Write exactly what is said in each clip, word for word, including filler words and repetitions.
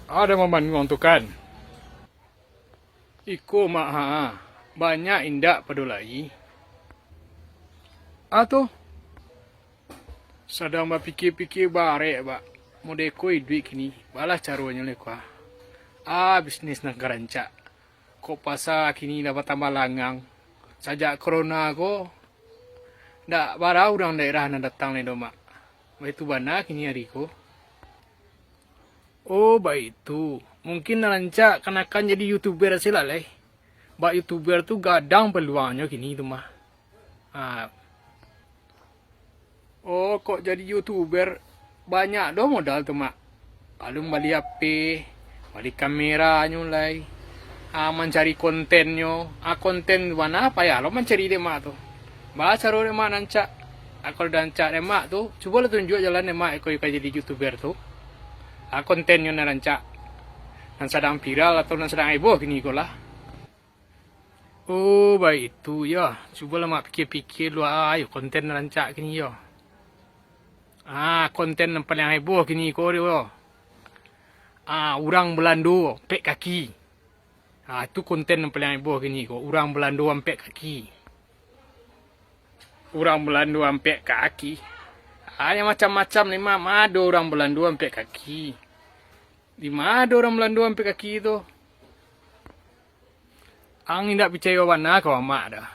Ada mamanuang tu kan? Iko, Mak, ha, banyak indak pado lai. Ah, tu. Sadang bapikia-pikia barek, Bak. Modeko iduik kini, balah caronyo lai ko, ah. Ah, bisnis nan ka rancak. Kok pasa kini lah batambah langang. Sajak corona ko, ndak bara urang daerah nan datang lai doh, Mak. Baitu bana kini ari ko. Oh, baitu. Mungkin nan rancak kanakan jadi youtuber se lah lai. Bak youtuber tu gadang peluangnyo kini tu mah. Ha. Oh, kok jadi youtuber, banyak doh modal tu, Mak. Alun bali H P, bali kameranyo lai. Ah, mancari kontennyo. Ah, konten tu bana payah lo mancari dek Mak tu. Baa caro dek Mak nan rancak? Ah, kalau nan rancak dek Mak tu, cubolah tunjuak jalan dek Mak, iko ka jadi youtuber tu. Ah, kontennyo nan rancak. Nan sadang viral atau nan sadang heboh kini ko lah. Oh, baitu yo. Cubolah Mak pikia-pikia dulu, ah, yo, konten nan rancak kini yo. Ah, konten nan paliang heboh kini ko yo. Ah, urang Balando ampek kaki. Ah, tu konten nan paliang heboh kini ko, urang Balando ampek kaki. Urang Balando ampek kaki. Ah, nan macam-macam ni mah, ma ado urang Balando ampek kaki. Di ma ado urang Balando ampek kaki tu? Ang indak picayo bana ka Amak doh.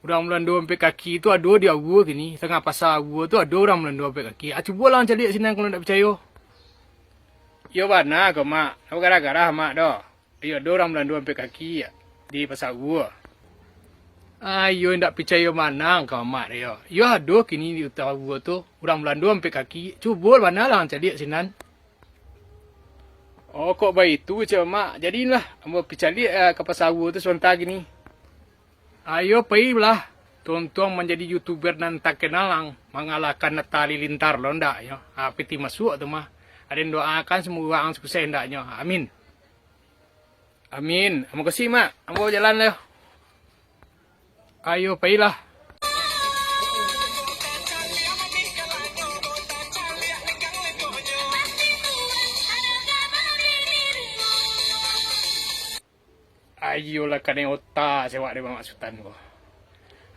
Urang Balando ampek kaki tu ado di Aua kini, tangah pasa Aua tu ado urang Balando ampek kaki. Ah, cubolah ang caliak sinan kalau indak picayo. Iyo bana ko, Mak. Ndak bagarah-garah Amak doh. Iyo ado urang Balando ampek kaki di pasa Aua. Ah, iyo indak picayo bana ka Amak doh yo. Iyo ado kini di Aua tu urang Balando ampek kaki. Cubo bana lah ang caliak sinan. Oh, kok baitu, cek Mak. Jadilah, ambo pai caliak, ah, ka pasa Aua tu sabanta kini. Ayo, pailah. Tuntuang manjadi youtuber nan takenal ang, mangalahkan Atta Halilintar lo ndak yo. Ah, piti masuak tu mah. Aden doakan samoga ang sukses ndaknyo. Amin. Amin. Makasih, Mak. Ambo jalan lah. Ayo, pailah. Ayolah, kanai ota se awak dek Mamak Sutan ko.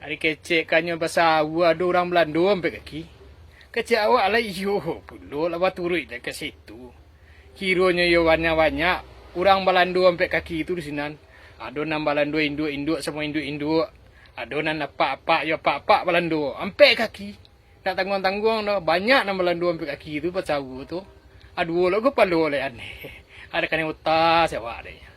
Ari kecek kanyo pasa Aua ado urang Balando ampek kaki. Kecek awak lah iyo pulo lah baturuik dek ka situ. Kironyo iyo banyak-banyak urang Balando ampek kaki tu di sinan. Ado nan Balando induak-induak samo induak-induak. Ado nan apak-apak iyo apak-apak Balando ampek kaki. Ndak tangguang-tangguang doh, banyak nan Balando ampek kaki tu, pasa Aua tu. Aduo lo kapalo lai aneh. Ado kanai ota se awak dek.